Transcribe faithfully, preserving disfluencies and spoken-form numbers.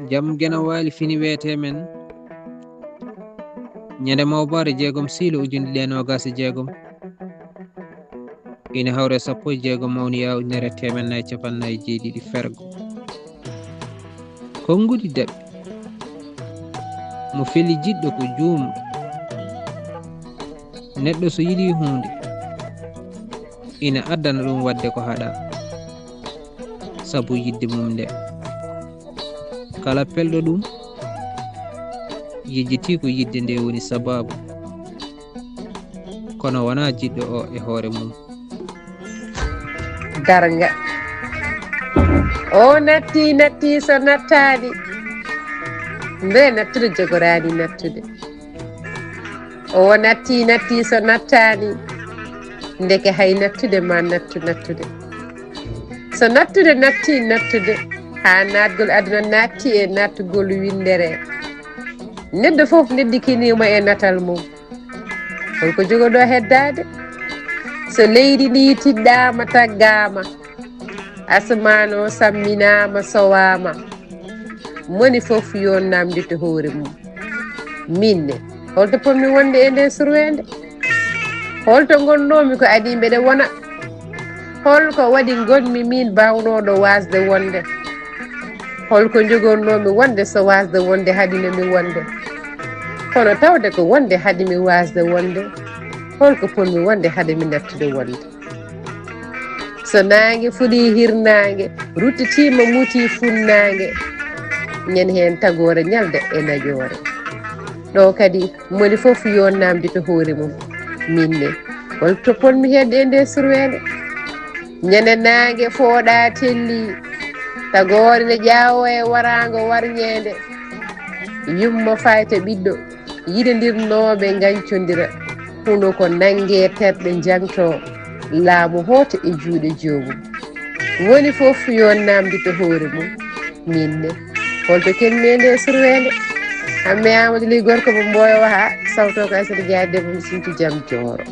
Jam Geno Waali fini wiyetee men. Ñande mawbaare jeegom siilo ujunere ɗiɗi e noogaas e jeegom. Ina hawre sappo e jeegom mawniya ujunere e teemeɗɗe nayi capanɗe nayi e jeeɗiɗi fergo. Konguɗi daɓɓi. Mo feli jiɗɗo ko juumɗo. Neɗɗo so yiɗi huunde, ina addana ɗum waɗde ko haɗa, sabu yiɗde mum nde. Kala pelɗo ɗum, yejjitii ko yiɗde nde woni sabaabu, kono wonaa jiɗɗo o e hoore mum. Darnga. O natti, natti so nattaani. Nde nattude jogoraani nattude. O natti, natti so nattaani. Ndeke hay nattude ma nattu nattude. So nattude natti nattude, haa naatgol aduna naatti e naatgol winndere. Neɗɗo fof neddikiniima e natal mum. Holko jogoɗo heddaade? So leydi ndi tiɗɗaama, taggaama, asamaan o samminaama, sowaama, moni fof yo namdito hoore mum. Min ne, holto ponmi wonde e nde surweende? Holto ngonnoomi ko adii mbeɗa wona? Holko waɗi ngonmi min baawnooɗo waasde wonde? Holko njogornoomi wonde so waasde wonde haɗino mi wonde? Kono tawde ko wonde haɗi mi waasde wonde, holko ponmi wonde haɗa mi nattude wonde? So naange fuɗii hirnaange, ruttitiima mutii funnaange, ñande heen tagoore ñalda e najoore. Ɗo kadi moni fof yo namdito hoore mum. Min ne, holto ponmi hedde e nde surweende? Ñande naange fooɗa telli, tagoore ne ƴaawo e waraango warñeende. Yumma fayta ɓiɗɗo, yiɗondirnooɓe ngancondira, huno ko nannge terɗe njangto, laamu hoota e juuɗe joomum. Woni fof yo namdito hoore mum. Min ne, holto kenmi e nde surweende? Amme Amadou Ly gorko mo Mboyo waha, sawto ko Aysata Dia debbo mi sinti jam jooro.